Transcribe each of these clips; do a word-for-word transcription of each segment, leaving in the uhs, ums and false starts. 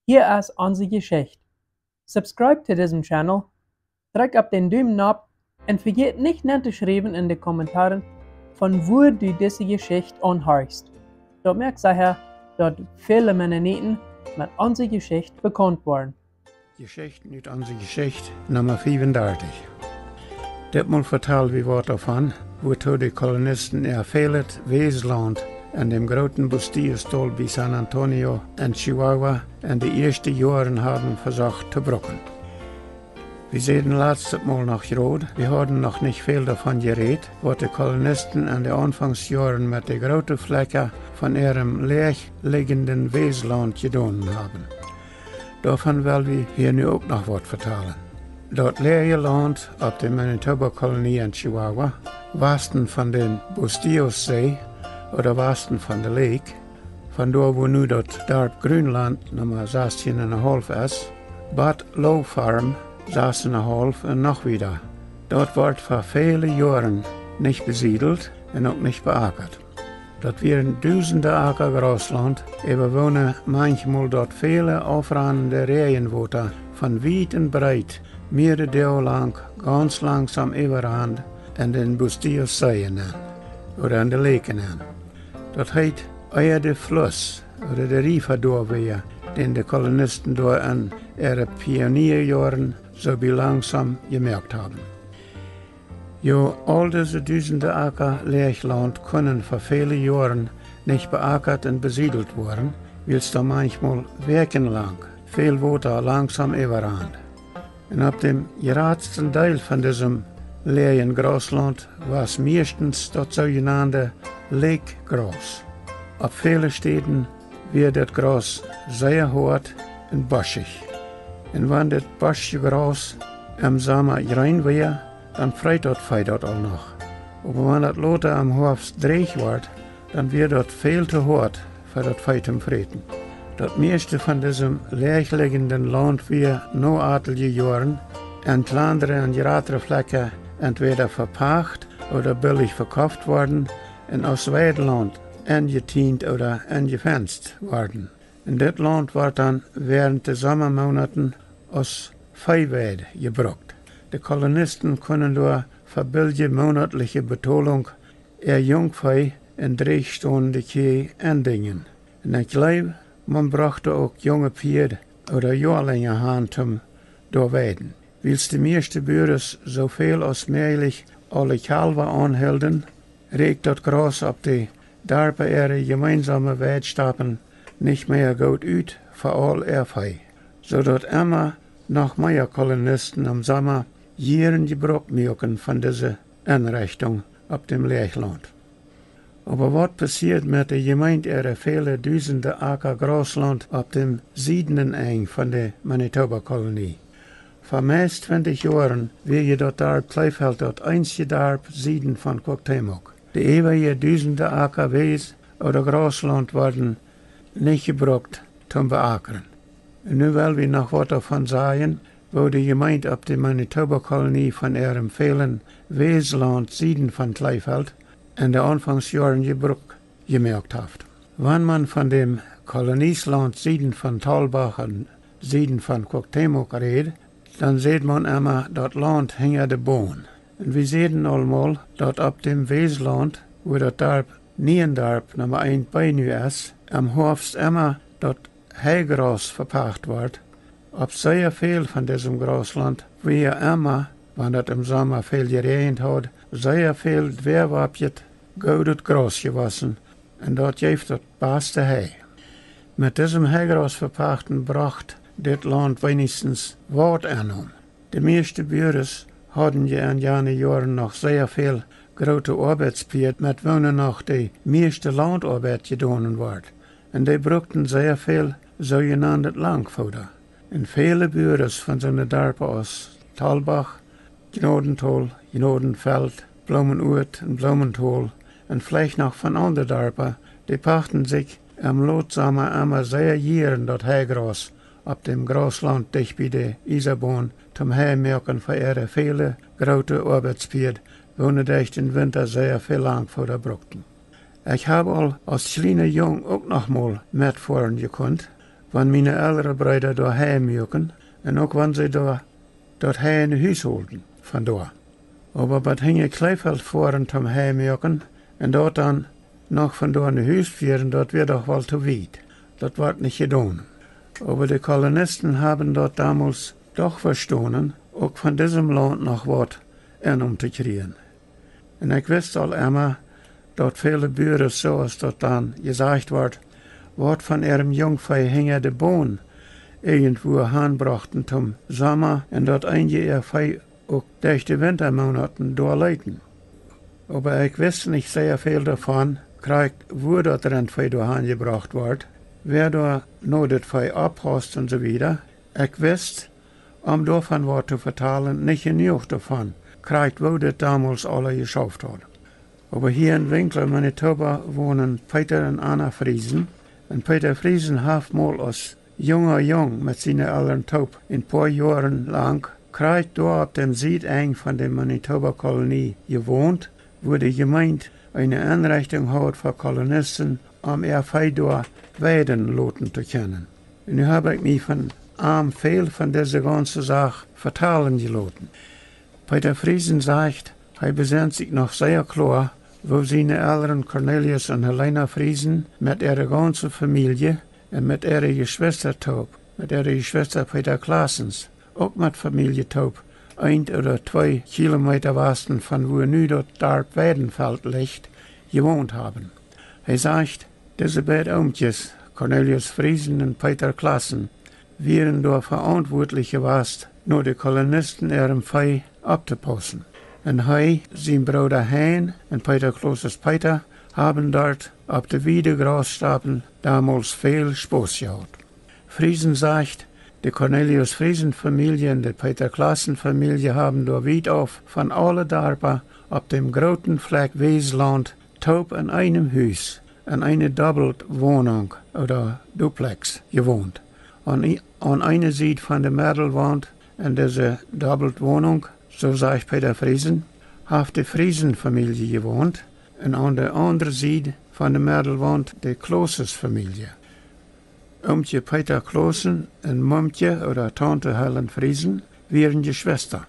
Hia es onse Jeschicht. Subscribe to disen Channel, drekj opp dän Dumen nopp un vejät nich nen to schriewen en de Kommentaren, von wua du dise Jeschicht aunhorchst. Daut moakt secha, daut väle Mennoniten met onse Jeschicht bekaunt woaren. Jeschichten ut onse Jeschicht, Numma fiefundartich. Ditmol vetal wie waut doavon, wuatoo de Kolonisten äa välet Wäslaunt en däm grooten Bustillos-Dol bie San Antonio en Chihuahua en de ieeschte Joaren haben vesocht to bruken. Wie säden latstet Mol noch jrod, wie hauden noch nich väl doavon jerät, waut de Kolonisten en de Aunfangsjoaren met de groote Flekja von äarem läajliggenden Wäslaunt jedonen haben. Doavon well wie hia nu uk noch waut vetalen. Daut läaje Launt opp de Manitoba-Kolonie en Chihuahua, Wasten von dän Bustillos-See ooda Wasten von de Lake, von doa, wua nu daut Darp Grunlaunt Numma sastieen un en haulf es, bat Low Farm sas un en haulf un noch wieda. Daut wort fa väle Joaren nich besiedelt un uk nich beakat. Daut wieren dusende Aka Grauslaunt, äwa woone manchmol daut väle aufranende Räajenwota von wiet un breet miere Doag lang gaunz langsom äwarand en dän Bustillos-See nenn, ooda en de Lake nenn. Daut heet, ea de Fluss ooda de Riefa doa wia, dän de Kolonisten doa en äare Pionierjoaren soo bie langsom jemoakt haben. Jo, aul dise dusende Aka Läajlaunt kunnen fa väle Joaren nich beakat un besiedelt woaren, wiels doa manchmol wäakjenlang väl Wota langsom äwarand. Un opp däm jratsten Deel von disem läajen Grauslaunt wos mieschtens daut soojenande Lakegraus. Opp väle Städen wia daut Graus sea hoat un boschich. Un wan daut boschje Graus em Somma jreen wia, dan freet daut Vee daut aul noch. Oba wan daut lota em Hoafst dräch wort, dan wia daut väl to hoat fa daut Vee toom fräten. Daut mieschte von disem läajliggenden Launt wia no atelje Joaren en kjlandre un jratre Flekja entwäda vepacht ooda billich vekoft worden un aus Weidlaunt enjetieent ooda enjefenst worden. Un dit Launt wort dan wäarent de Sommamonaten aus Veeweid jebrukt. De Kolonisten kunnen doa fa billje monatliche Betolunk äa Junkvee un drächstonende Kjieej endinjen. Un ekj jleew, maun brocht uk junge Pieed ooda Joalinja han toom doa weiden. Wiels de mieschte Buares soo väl aus mäajlich aule Kjalwa aunhilden, rieekjt daut Graus opp de Darpa äare jemeensome Weidstapen nich mea goot ut fa aul äa Vee, soo daut emma noch mea Kolonisten em Somma jieren Jebruck muaken von dise Enrechtunk opp däm Läajlaunt. Oba waut passieed met de Jemeent äare väle dusende Aka Grauslaunt opp däm siednen Enj von de Manitoba-Kolonie? Fa meist twintich Joaren wia je daut Darp Kleefeld daut eensje Darp sieden von Cuauhtémoc. De äwaje dusende Aka Wäs ooda Grauslaunt worden nich jebrukt toom beakren. Un nu well wie noch waut doavon sajen, woo de Jemeent opp de Manitoba-Kolonie von äarem välen Wäslaunt sieden von Kleefeld en de Aunfangsjoaren Jebruck jemoakt haft. Wan maun von däm Kolonieslaunt sieden von Talbach un sieden von Cuauhtémoc räd, dan säd maun emma daut Launt hinja de Bon. Un wie säden aul mol, daut opp däm Wäslaunt, wua daut Darp Niendarp Numma eent B nu es, em Hoafst emma daut Heigraus vepacht wort. Opp sea väl von disem Grauslaunt wia emma, wan daut em Somma väl jeräajent haud, sea väl dwäawoppjet goodet Graus jewossen, un daut jeef daut baste Hei. Met disem Heigraus vepachten brocht dit Launt weenichstens waut Ennom. De mieschte Buares hauden je en jane Joaren noch sea väl groote Oabeitspieed, met woone noch de mieschte Launtoabeit jedonen wort. Un dee brukten sea väl soojenandet Langfooda. Un väle Buares von soone Darpa aus Talbach, Jnodentol, Jnodenfeld, Bloomenuat un Bloomentol un veleicht noch von aundre Darpa, dee pachten sikj em Lotsomma emma sea jieren daut Heigraus opp däm Grauslaunt dicht bie de Iesabon toom Hei moaken fa äare väle groote Oabeitspieed, woone derch dän Winta sea väl Langfooda brukten. Ekj hab aul aus kjliena Jung uk noch mol metfoaren jekunt, wan miene elre Breeda doa Hei muaken un uk wan see doa daut Hei en Hus holden von doa. Oba bat hinja Kleefeld foaren toom Hei muaken un daut dan noch von doa no Hus fieren, daut wia doch woll too wiet. Daut wort nich jedonen. Oba de Kolonisten haben daut domols doch vestonen, uk von disem Launt noch waut en om to kjrieen. Un ekj wist aul emma, daut väle Buaren, soo aus daut dan jesajcht wort, waut von äarem Jungvee hinja de Bon irjentwua hanbrochten toom Somma un daut eenje äa Vee uk derch de Wintamonaten doa leeten. Oba ekj wist nich sea väl doavon, krakjt wua daut Rintvee doa hanjebrocht wort, wäa doa no daut Vee oppaust un soo wieda. Ekj wist, om doavon waut to vetalen, nich jenuach doavon, krakjt woo dit domols aula jeschauft haud. Oba hia en Winkler, Manitoba, wonen Peter un Anna Friesen. Un Peter Friesen haft mol aus junga Jung met siene Elren toop een poa Joaren lang krakjt doa opp däm Siedenj von de Manitoba Kolonie jewont, wua de Jemeent eene Enrechtunk haud fa Kolonisten, om äa Vee doa weiden loten to kjennen. Un nu hab ekj mie von am väl von dise gaunze Sach vetalen jeloten. Peter Friesen sajcht, hee besent sikj noch sea kloa, woo siene Elren Cornelius un Helena Friesen met äare gaunze Famielje un met äare Jeschwista toop, met äare Jeschwista Peter Claessens, uk met Famielje toop, een ooda twee Kilometa wasten von wua nu daut Darp Weidenfeld licht, jewont haben. Hee sajcht, dise beid Oomkjes, Cornelius Friesen un Peter Claessen, wieren doa veauntwuatlich jewast, no de Kolonisten äarem Vee opptopaussen. Un hee, sien Brooda Hein un Peter Claessens Peter haben doa opp de wiede Grausstapen domols väl Spos jehaut. Friesen sajcht, de Cornelius Friesen Famielje un de Peter Claessen Famielje haben doa wiet auf von aule Darpa opp däm grooten Flakj Wieslaunt toop en eenem Hus, en eene Dobbeltwonunk ooda Duplex jewont. Aun, aun eene Sied von de Meddelwaunt en dise Dobbeltwonunk, soo sajcht Peter Friesen, haft de Friesen Famielje jewont, un aun de aundre Sied von de Meddelwaunt de Claessens Famielje. Oomkje Peter Claessen un Mumkje ooda Taunte Helen Friesen wieren Jeschwista.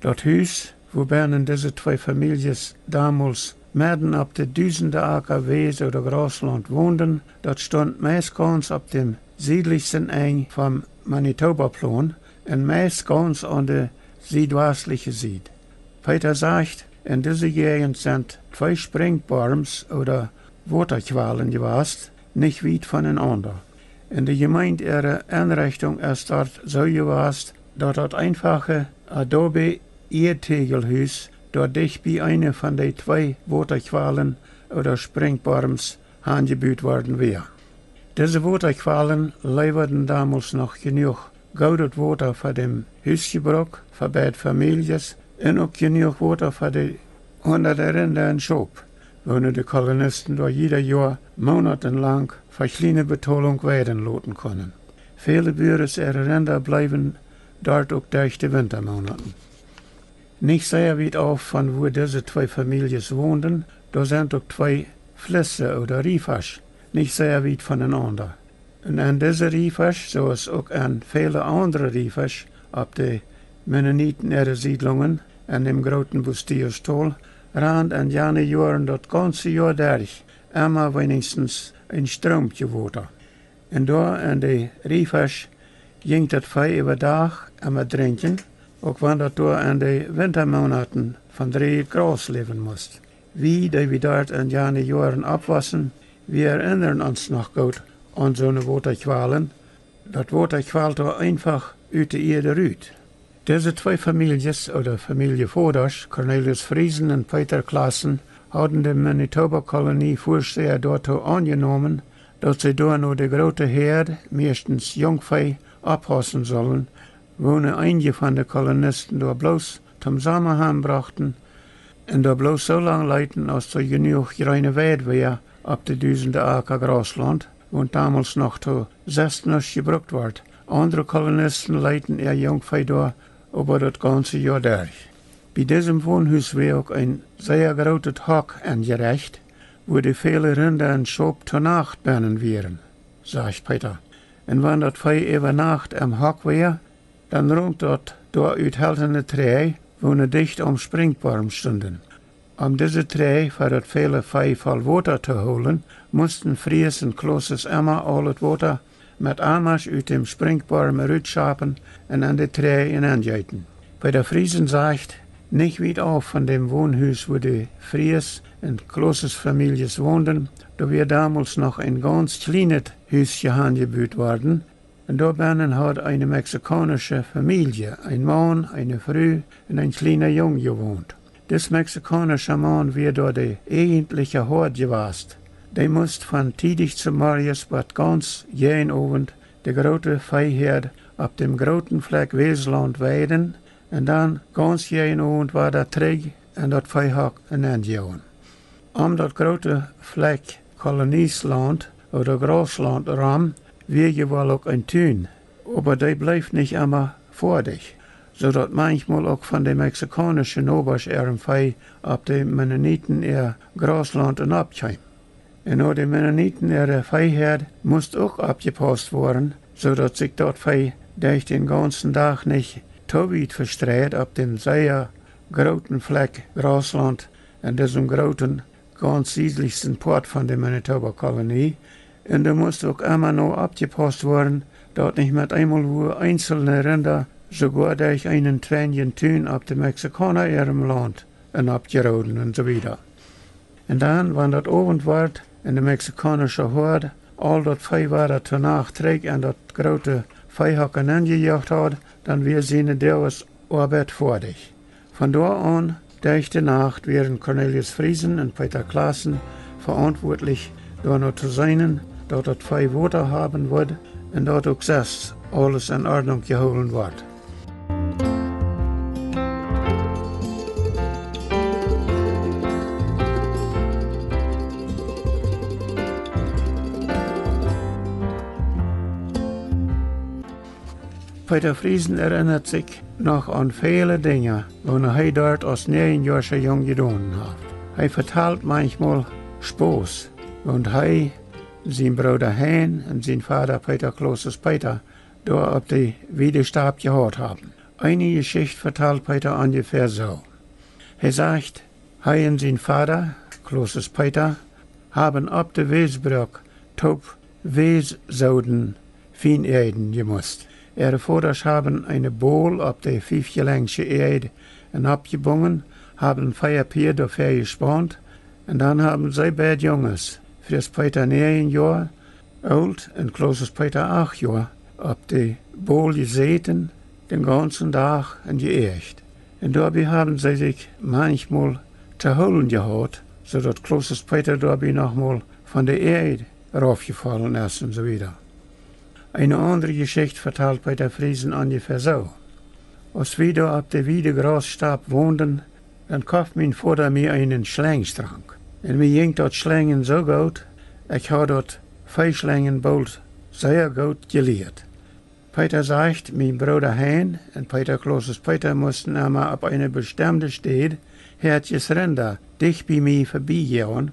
Daut Hus, wua bennen dise twee Famieljes domols medden opp de dusende Aka Wieslaunt ooda Grauslaunt wonden, daut stunt meist gaunz opp däm siedlichsten Enj vom Manitoba Plaun un meist gaunz aun de siedwastliche Sied. Peter sajcht, en dise Jäajent sent twee Sprinkjborms ooda Wotakjwalen jewast, nich wiet von enaunda. Un de Jemeent äare Enrechtunk es doa soo jewast, daut daut eenfache Adobe Ieedtäajelhus doa dicht bie eene von de twee Wotakjwalen ooda Sprinkjborms aunjebut worden wia. Dise Wotakjwalen leewaden domols noch jenuach goodet Wota fa däm Husjebruck, fa beid Famieljes un uk jenuach Wota fa de hundade Rinda un Schop, woone de Kolonisten doa jieda Joa moonatenlang fa kjliene Betolunk weiden loten kunnen. Väle Buaren äare Rinda bleewen doa uk derch de Wintamoonaten. Nich sea wiet auf von wua dise twee Famieljes wonden, doa sent uk twee Flisse ooda Riefasch, nich sea wiet von enaunda. Un en dise Riefasch, soo aus uk en väle aundre Riefasch opp de Mennoniten äare Siedlungen en däm grooten Bustillos Tol, rand en jane Joaren daut gaunze Joa derch emma weenichstens een Stroomkje Wota. Un doa en de Riefasch jinkj daut Vee äwadach emma drinkjen, uk wan daut doa en de Wintamoonaten von dreajet Graus läwen must. Wie, dee wie doa en jane Joaren oppwossen, wie erinnren ons noch goot aun soone Wotakjwalen. Daut Wota kjwalt doa eenfach ut de Ieed rut. Dise twee Famieljes, ooda Famieljevodasch, Cornelius Friesen un Peter Claessen, hauden de Manitoba Kolonie Väastäa doatoo aunjenomen, daut see doa no de groote Häad, mieeschtens Jungvee, oppaussen sullen, woone eenje von de Kolonisten doa bloos toom Somma hanbrochten un doa bloos soo lang leeten, aus doa jenuach jreene Weid wia opp de dusende Aka Grauslaunt, waut domols noch too sest nuscht jebrukt wort. Aundre Kolonisten leeten äa Jungvee doa äwa daut gaunze Joa derch. Bie disem Wonhus wia uk een sea grootet Hock enjerecht, wua de väle Rinda un Schop too Nacht bennen wieren, sajcht Peter. Un wan daut Vee äwa Nacht em Hock wia, dan runk daut doa ut heltene Träj, woone dicht aum Sprinkborm stunden. Om dise Träj fa daut väle Vee voll Wota to hoolen, musten Fries un Klaus emma aul daut Wota met Amasch ut däm Sprinkborm rutschapen un en de Träj enenjeeten. Peter Friesen sajcht, nich wiet auf von däm Wonhus, wua de Fries un Klaus Famieljes wonden, doa wia domols noch een gaunz kjlienet Hus hanjebut worden, un doa bennen haud eene mexikaunische Famielje, een Maun, eene Fru un een kjliena Jung jewont. Dis mexikaunischa Maun wia doa de eejentliche Hoad jewast. Dee must von tiedich zemorjes bat gaunz jäajen Owent de groote Veehoad opp däm grooten Flekj Weeslaunt weiden, un dan gaunz jäajen Owent wada trigj en daut Veehock enenjoagen. Om daut groote Flekj Kolonielaunt ooda Grauslaunt rom wia je woll uk een Tun, oba dee bleef nich emma foadich, soo daut manchmol uk von de mexikaunische Nobasch äa Vee opp de Mennoniten äa Grauslaunt enopkjeem. Un no de Mennoniten äare Veehoad must uk oppjepaust woaren, soo daut sikj daut Vee derch dän gaunzen Dach nich too wiet vestreid opp dän sea grooten Flekj Grauslaunt en disem grooten, gaunz siedlichsten Poat von de Manitoba Kolonie. Un doa must uk emma no oppjepaust woaren, daut nich met eemol wua eenzelne Rinda soogoa derch eenen tweinjen Tun opp de Mexikauna äa Launt enopjeroden un soo wieda. Un dan, wan daut Owent wort un de mexikaunische Hoad aul daut Vee wada to Nacht trigj en daut groote Veehock enenjejoacht haud, dan wia siene Doagesoabeit foadich. Von doa aun, derch de Nacht, wieren Cornelius Friesen un Peter Klassen veauntwuatlich, doano to seenen, daut daut Vee Wota haben wudd un daut uk sest aules en Ordnunk jehoolen wort. Peter Friesen erinnat sikj noch aun väle Dinja, waut hee doa aus näajenjoascha Jung jedonen haft. Hee vetalt manchmol Spos, waut hee, sien Brooda Hein un sien Vada Peter Klaus Peter doa opp de Wiedestap jehaut haben. Eene Jeschicht vetalt Peter onjefäa soo. Hee sajcht, hee un sien Vada, Klaus Peter, haben opp de Weesbruck toop Wees soden, fieneajen jemust. Äare Vodasch haben eene Bol opp de fiefjelenjsche Äajd enopjebungen, haben vea Pieed doafäa jespaunt, un dan haben see beid Junges, Fries Peter näajen Joa oolt un Klaus Peter acht Joa, opp de Bol jesäten, dän gaunzen Dach un jeäacht. Un doabie haben see sikj manchmol to hoolen jehaut, soo daut Klaus Peter doabie noch mol von de Äajd raufjefollen es un soo wieda. Eene aundre Jeschicht vetalt Peter Friesen onjefäa soo. Aus wie doa opp de Wiede Grausstap wonden, dan koft mien Voda mie eenen Schlenjstrank. Un mie jinkj daut Schlenjen soo goot, ekj haud daut Veeschlenjen boolt sea goot jelieet. Peter sajcht, mien Brooda Hein un Peter Klaus Peter musten emma opp eene bestemde Städ Häatjes Rinda dicht bie mie vebiejoagen,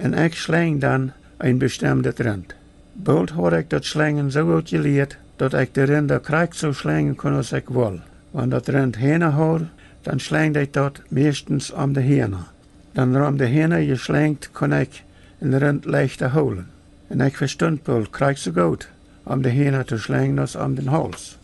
un ekj schlenjd dan een bestemdet Rint. Boolt haud ekj daut Schlenjen soo goot jelieet, daut ekj de Rinda krakjt soo schlenjen kunn aus ekj wull. Wan daut Rint Häna haud, dan schlenjd ekj daut mieeschtens om de Häna. Dan rom de Häna jeschlenjt kunn ekj een Rint leichta hoolen. Un ekj vestunt boolt krakjt soo goot, om de Häna to schlenjen aus om dän Hauls.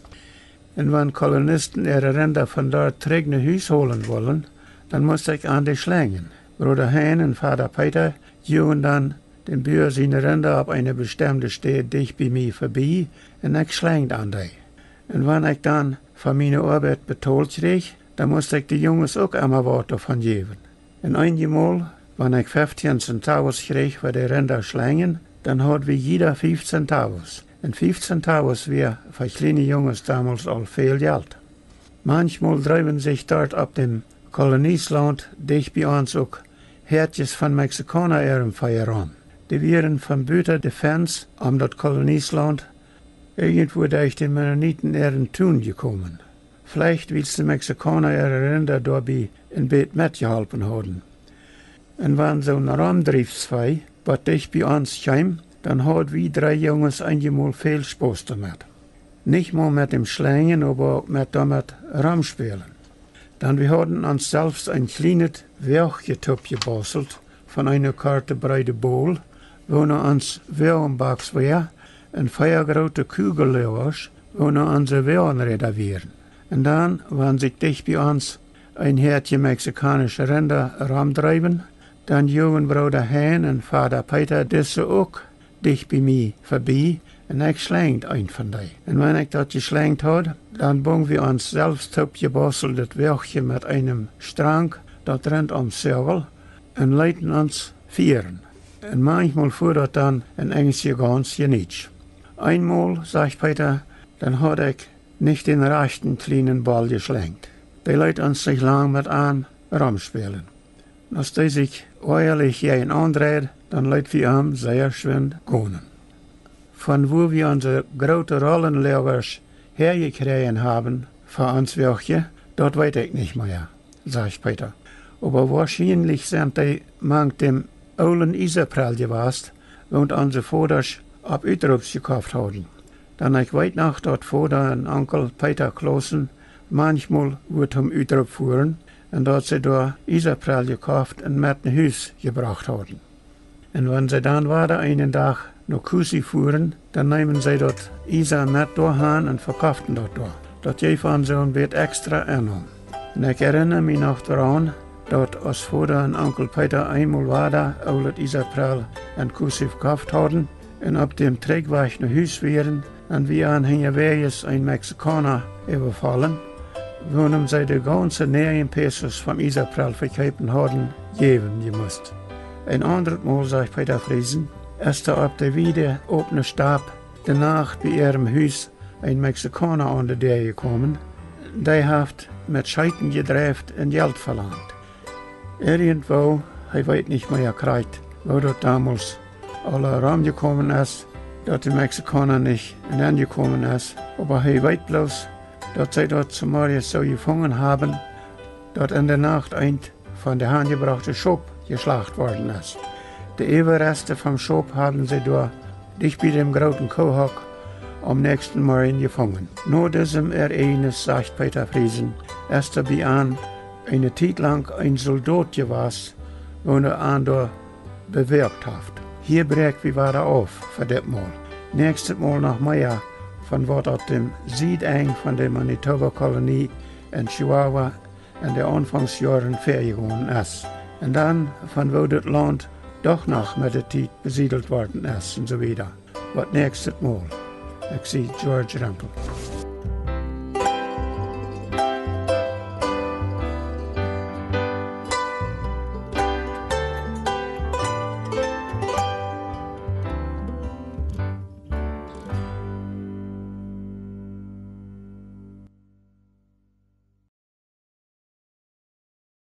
Un wan Kolonisten äare Rinda von doa trigj no Hus holen wullen, dan must ekj an dee schlenjen. Brooda Hein un Vada Peter juagen dan dän Bua siene Rinda opp eene bestemde Städ dicht bie mie vebie, un ekj schlenjd an dee. Un wan ekj dan fa miene Oabeit betolt kjrieech, dan must ekj de Junges uk emma waut doavon jäwen. Un eenjemol, wan ekj feftieen centavos kjrieech fa de Rinda schlenjen, dan haud wie jieda fief centavos. Un fief centavos wia fa kjliene Junges domols aul väl Jelt. Manchmol dreewen sikj doa opp däm Kolonielaunt dicht bie ons uk Häatjes von Mexikauna äa Vee rom. Dee wieren von buta de Fenz om daut Kolonielaunt irjentwua derch de Mennoniten äaren Tun jekomen. Veleicht wiels de Mexikauna äare Rinda doabie een bät metjeholpen hauden. Un wan soon Romdriefsvee bat dicht bie ons kjeem, dan haud wie dree Junges eenjemol väl Spos doamet. Nich mau met däm Schlenjen, oba uk met doamet romspälen. Dan wie hauden ons selfst een kjlienet Wäajchje toopjebaustelt von eene korte breede Bol, wua no ons Wäajenbaks wia, un vea groote Kugelläajasch, wua no onse Wäajenräda wieren. Un dan, wan sikj dicht bie ons een Häatje mexikaunische Rinda romdreewen, dan joagen Brooda Hein un Vada Peeta dise uk dicht bie mie vebie, un ekj schlenjd een von dee. Un wan ekj daut jeschlenjt haud, dan bung wie ons selfst toopjebausteldet Wäajchje met eenem Strank daut Rint om Säajel un leeten ons fieren. Un maunchmol fua daut dan een enjstje gauns jenietsch. Eenmol, sajcht Peeta, dan haud ekj nich dän rajchten kjlienen Boll jeschlenjt. Dee leet ons nich lang met am romspälen. Aus dee sikj oajalich jäajen aundreid, dan leet wie am sea schwind gonen. Von wua wie onse groote Rollenläajasch häajekjräajen haben fa ons Wäajchje, daut weet ekj nich mea, sajcht Peeta. Oba woarschienlich sent dee mank däm oolen Isaprell jewast, waut onse Vodasch opp Utroops jekoft hauden. Dan ekj weet noch, daut Voda un Onkel Peeta Kloosen maunchmol wua toom Utroop fuaren un daut see doa Isaprell jekoft un met no Hus jebrocht hauden. Un wan see dan wada eenen Dach no Cusi fuaren, dan neemen see daut Isa met doa han un vekoften daut doa. Daut jeef an soon bät extra Ennom. Un ekj erinna mie noch doaraun, daut aus Voda un Onkel Peeta eenmol wada oolet Isaprell en Cusi jekoft hauden un opp däm Trigjwajch no Hus wieren, dan wia an hinjawäajes een Mexikauna äwafollen, woonem see de gaunze näajen Pesos vom Isaprell vekjeepen hauden jäwen jemust. Een aundret Mol, sajcht Peeta Friesen, es doa opp de wiede opne Stap de Nacht bie äarem Hus een Mexikauna aun de Däa jekomen, dee haft met Scheeten jedreft un Jelt velangt. Irjentwoo, hee weet nich mea krakjt, woo daut domols aula romjekomen es, daut de Mexikauna nich nenjekomen es, oba hee weet bloos, daut see daut zemorjes soo jefungen haben, daut en de Nacht eent von de hanjebrochte Schop jeschlacht worden es. De Äwareste vom Schop haben see doa dicht bie däm grooten Koohock aum näakjsten Morjen jefungen. No disem Ereignis, sajcht Peeta Friesen, es doa bie an eene Tiet lang een Soldot jewast, woo an doa bewäakt haft. Hia bräakj wie wada auf fa dit Mol. Näakjstet Mol noch mea von waut opp däm Siedenj von de Manitoba Kolonie en Chihuahua en de Aunfangsjoaren väajegonen es. Un dan von woo dit Launt doch noch met de Tiet besiedelt worden es un soo wieda. Waut näakjstet Mol. Ekj sie George Rempel.